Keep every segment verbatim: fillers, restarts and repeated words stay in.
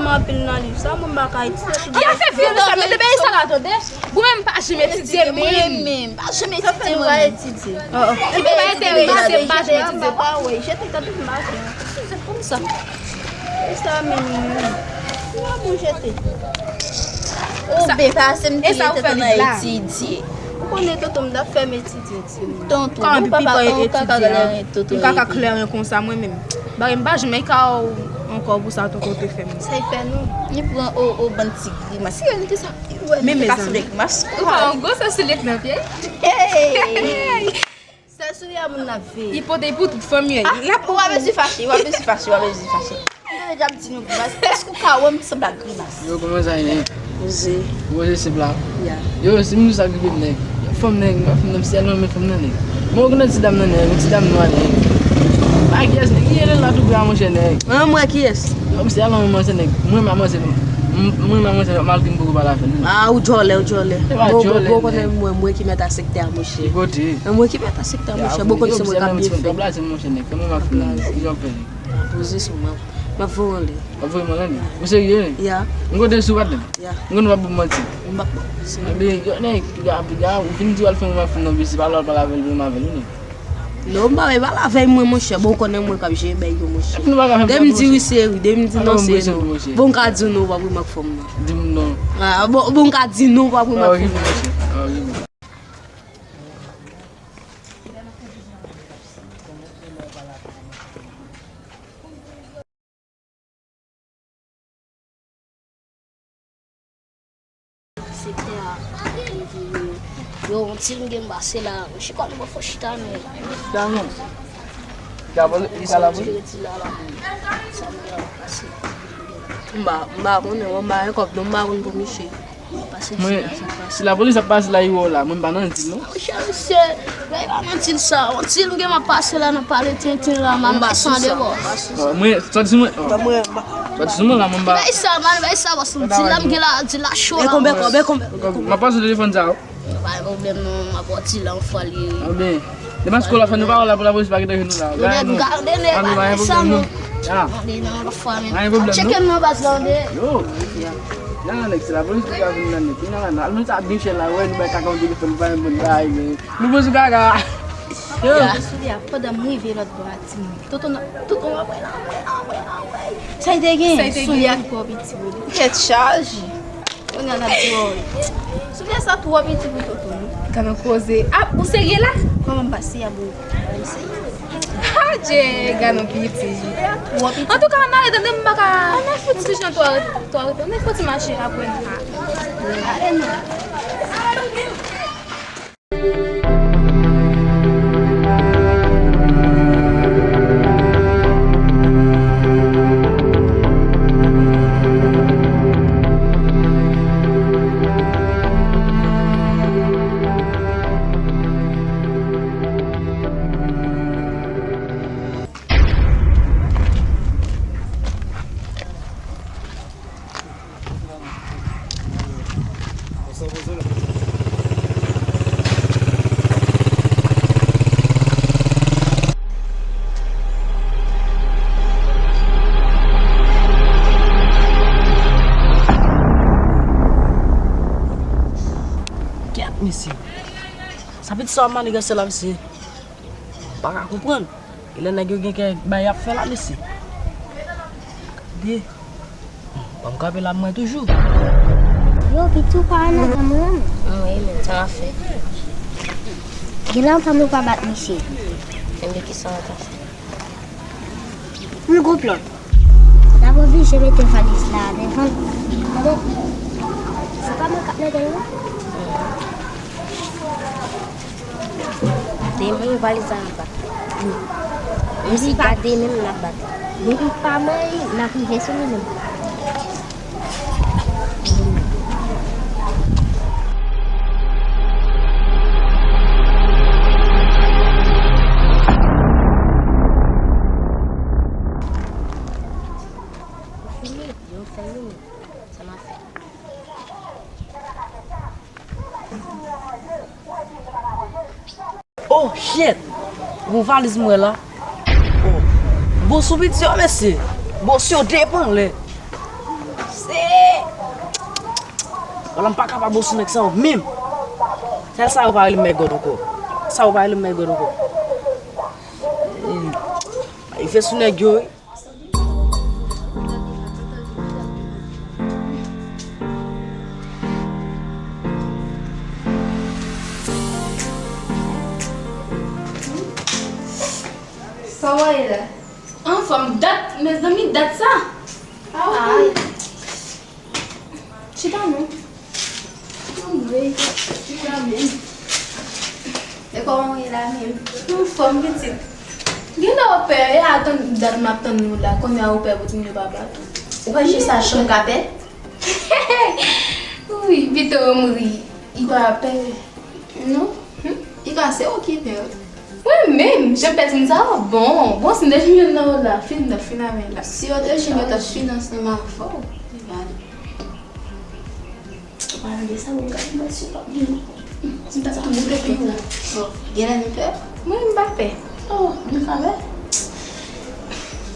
Anpil nan liv sa, mwen m pa ka etidye. Ki afè fini sa, men de bagay sa la, tande? Ou menm pa janm etidye, menm. Mwen menm, pa janm etidye, mwen menm. Ki bagay etidye? Epi pa enterese, m pa janm etidye. Pa wè, jete tande m pa janm. Se kòmsa. E sa menm, mwen. Mwen bon jete. Ou byen pase m tou, jete tande etidye. Ou konnen tonton m t ap fè m etidye. Tonton, ou papa, ou kaka kleren tonton. M kaka kleren konsa mwen menm. Bagay m pa janm ka w ankò pou sa tonton te fè m. Sa y fè nou? Li pran o, o bann ti grimas. Ki sa? Men mezanmi. Ou pa yon gwo sèl soulye k nan pye. Hey! Sèl soulye a moun nan veye. Li pote pou tout fanmi an. L ap ou pa bezwen fache, ou pa bezwen fache, ou pa bezwen fache. Mwen deja ap di nou grimas. Èske ou ka wè m sanble ak grimas? Yo, kòman sa ye? Poze. Poze se pla. Ya. Yo, si m di sa k rive m nèg. Fanm nèg, fanm nan, m sèlman men fanm nan nèg. Mwen rekonèt ti dam nan nèg, ti dam nwa nèg. Pa kiyès nèg, ki rele la tou bra monchè nèg. An mwen kiyès? Yo, m sèlman men monchè nèg. Mwen ma monchè, mwen ma monchè malgre m poko pale avè l. Ah, ou djòlè, ou djòlè. Bon, bon, bon, konnen mwen, mwen ki mèt a sektè a monchè. Ki kote? Mwen ki mèt a sektè a monchè. Bon, konnen se mwen k ap byen fè. Blaze monchè nèg, kòman m ap fè? Jan fè. Poze sou mwen. M ap voye anlè. W ap voye m anlè? Ou serye? Ya. M konte sou w pa t menm. Ya. M konn w ap ban m manti. M p ap ban w manti. Ebyen, yo, nèg, piga, piga, ou fin di w al fè yon afè nan pisi, pa lè w al pale avè l, menm avè l, wi, nèg. Non, m pa vle pale avè l, mwen, monchè. Bon, ou konnen mwen k ap jere bèy yo, monchè. Epi nou pa ka fè m pale, monchè. Dè m di wi, se wi. Dè m di non, se non. Bon, m ka di w non, w ap ri m ak fanm nan. Di m non. Ah, bon, bon, m ka di non, w ap ri m ak fanm nan. Ah, ok, monchè. Ah, ok. Sektè a, yo, yon ti m gen m pase la, m chita nan bò fò chita, men. Chita non. Chita bò, chita la, bò. Sa m gen la, pase. M pa, m pa konnen, mwen m pa gen kòb non, m pa konn pou misye. Mwen, si lapolis ap pase la, yo wè w la, mwen m pa nan dil non. Monchè, misye, men e pa nan dil sa. Yon dil m gen m ap pase la nan pale tenten la, m ap desann bò. Mwen, sòti sou mwen. Sòti sou mwen la, mwen ba. Bay sa, man, bay sa, bòs, dil la m gen la, dil la cho la. E konbyen, konbyen, konbyen? M ap pase telefòn sa, wi. Pa gen pwoblèm non, m ap pran dil la yon fwa li. Anben, demen skou la fè nou pa wè la pou lapolis pa kite nou la. Yo nèt, gade nèt, pa gen sa non. Gade nan lòt fwa menm. Pa gen pwoblèm non. Tcheke m nan baz la, tande. Yo. Ya, nèg, se lapolis ki ka vin nan nèt. Vin nan, al menm sa ap gen chèn la, wè, nou bay kaka yon telefòn, nou pa yon bon bagay, men. Nou pran sou kaka. Yo. Sou li a, pandan m rive lòt bò a, timoun. Tonton, tonton, anmwey, anmwey, anmwey, anmwey. Sa y te gen? Sa y te gen? Soulye a twò piti pou li. Tèt chaje. Kounye a n ap di, woy. Soulye sa twò piti pou tonton, non? Gad yon koze. Ah, ou serye la? Kòman m pa serye, bro? Adje, gad yon piti. Twò piti. Antouka, ann ale, tande m pa ka. Ann al fouti. Yon ti jan twò, twò, ann al fouti mache apre m. Ale non. Kèt, mesye. Sa pitit sa w ap manigase la, mesye. M pa ka konprann. Genlè nèg yo gen kèk bagay y ap fè la, mesye. Gade. Ban m kanpe la, mwen toujou. Yo, piti, ou pa nan granmoun an, non? Wi, men sa w ap fè? Genlè antann ou pa bat misye. Enben, kisa w ta fè? M gwo plan. N ap oblije mete valiz la devan l. Tande? Se pa mwen k ap mete l, non. Demen valiz la ap bat. Wi. Menm si gade menm l ap bat. Depi pa manyen, n ap rive sou li menm. Fini, yo fè li menm. Sa n ap fè? Oh shit! Gon valiz m wè la. Oh. Bon sou piti yo, mesye. Bon, si yo depann lè. Wala, m pa kapab sou nèg sa yo menm. Sèl sa yo pa rele m Mègòd ankò. Sa yo pa rele m Mègòd ankò. Rive sou nèg yo, wi. Kòman ye la? Anfòm, dat, mezanmi, dat sa. Ah, wi. Chita non. Anmwey, chita menm. E kòman w ye la menm? Anfòm, pitit. Genlè w pè, e a tann dat m ap tann nou la, kounye a ou pè pou timoun yo pa bat ou. Ou pa jis sa chanm ka pè? Wi, pito m ri. Li pa pè. Non. Hmm? Li ka se ou ki pè. Mwen menm, jan pè timoun sa yo bon. Bon, si m te jwenn nan yo la, fin, n t ap fin avè l la. Si yo te jwenn, yo t ap fin ansanm avè w. Li pa li. Ou pa tande sa, mwen gade mwen si w p ap vini. M t ap tou moute pi wo. Bon, genlè nou pè? Mwen, m pa pè. Oh, nou pa pè?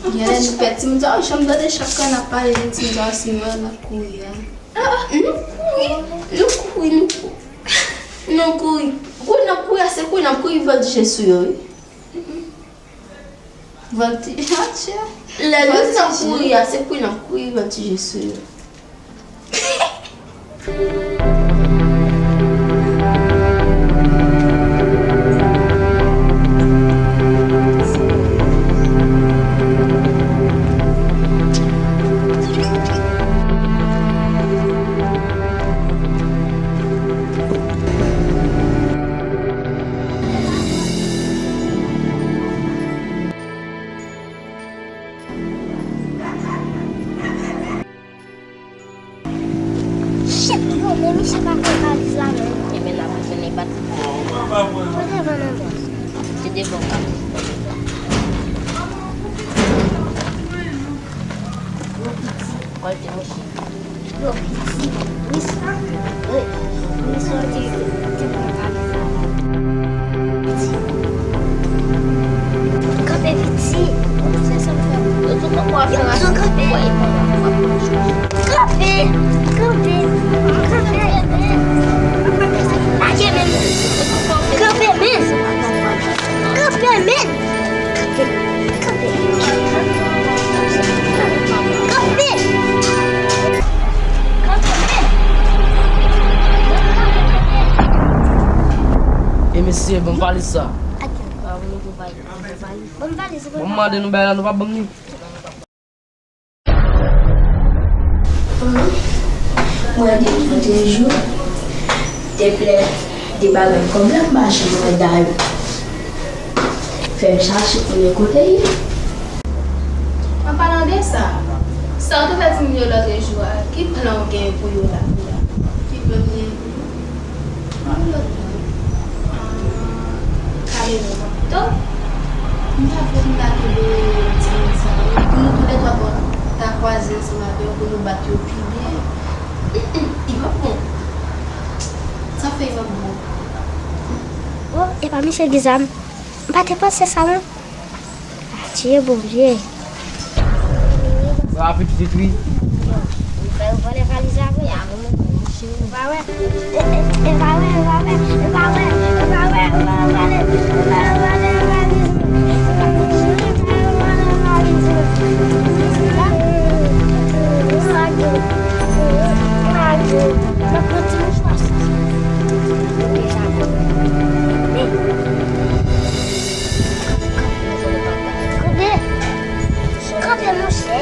Genlè nou pè. Timoun sa yo, janm tande chak kan n ap pale de timoun sa yo, si nou wè n ap kouri a. Ah, ah, nou kouri, nou kouri, nou kouri. Nou kouri. Kouri n ap kouri a, se kouri n ap kouri vòltije sou yo, wi. Vòltije, adje. Lè nou di n ap kouri a, se kouri n ap kouri vòltije sou yo. Shit, yo, men misye pa fè valiz la menm. Ebyen, n ap retounen bat. Kote van nan van? Se devan w ka. Kòlte mouche. Yo, piti. Miss, wi. Miss, yo te, te pran valiz la. Kanpe, piti. Se sa m fè. Yo tou poko ap fè rasi. Kanpe. Kanpe. Kanpe. Kanpe. Lage men. Kanpe men. Kanpe men. Kanpe, kanpe. Kanpe. Kanpe, men. E mesye, ban m valiz sa. Ban m valiz, ban m valiz. Bon, m mande nou bagay la, nou pa ban m li. Mwen depi de jou, te plè, te bagay kòb la, m pa janm wè dayè. Fè m chache konnen kote l ye. An palan de sa, sa w te fè timoun yo lòt jou a, ki plan w gen pou yo la, pou la? Ki plan m gen pou yo? Yon lòt plan. Ah, kale nou pito. M ta vle m ta kenbe timoun sa yo. Pou nou toulètwa ta kwaze ansanm avè yo, pou nou bat yo pi byen. Mm, mm, li p ap bon. Sa fè li p ap bon. Oh, epa misye gen zam. M pa te panse sa, non. Adje, Bondye. Rapid, vit, wi. Ou fè yo vòlè valiz la vre? E pa wè, e pa wè, e pa wè, e pa wè, e pa wè, e pa wè, e pa wè, e pa wè valiz. Kanpe, kanpe, monchè.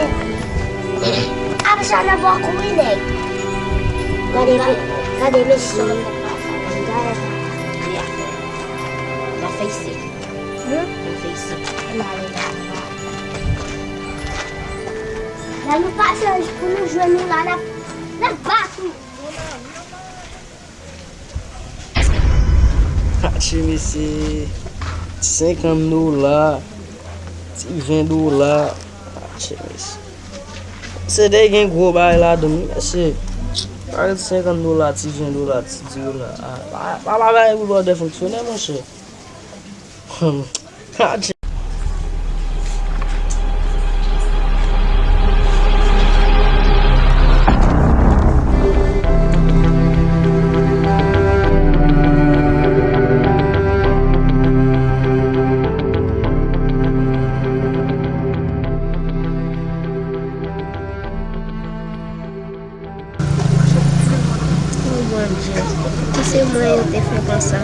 Apre sa, n ap kouri, nèg. Gade, gade, mesye. Gade. N ap fè isit. Hmm? N ap fè isit. N ale la. La, nou pase pou nou jwenn nou la, n ap, n ap bat ou. Atche, mesye. Ti senkant dola, ti ven dola. Atche, mesye. Se te gen gwo bagay ladan l, wi, mesye. Pa gen ti senkant dola, ti ven dola, ti dis dola. Ah, pa, pa, pa bagay pou bòdè fonksyonè, monchè. Atche. Bondye, ki se mwen yo te fè konsa?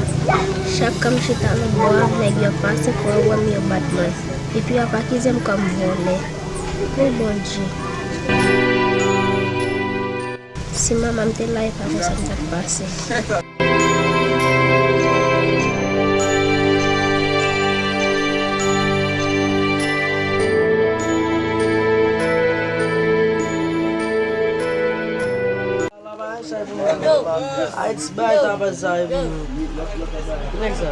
Chak kan m chita nan bò a, nèg yo ap pase pou yo wè m, yo bat mwen. Epi y ap akize m kòm vòlè. O Bondye! Si manman m te la, e pa konsa m t ap pase. Ayiti bay tabal sa epi yo. Ki nèg sa?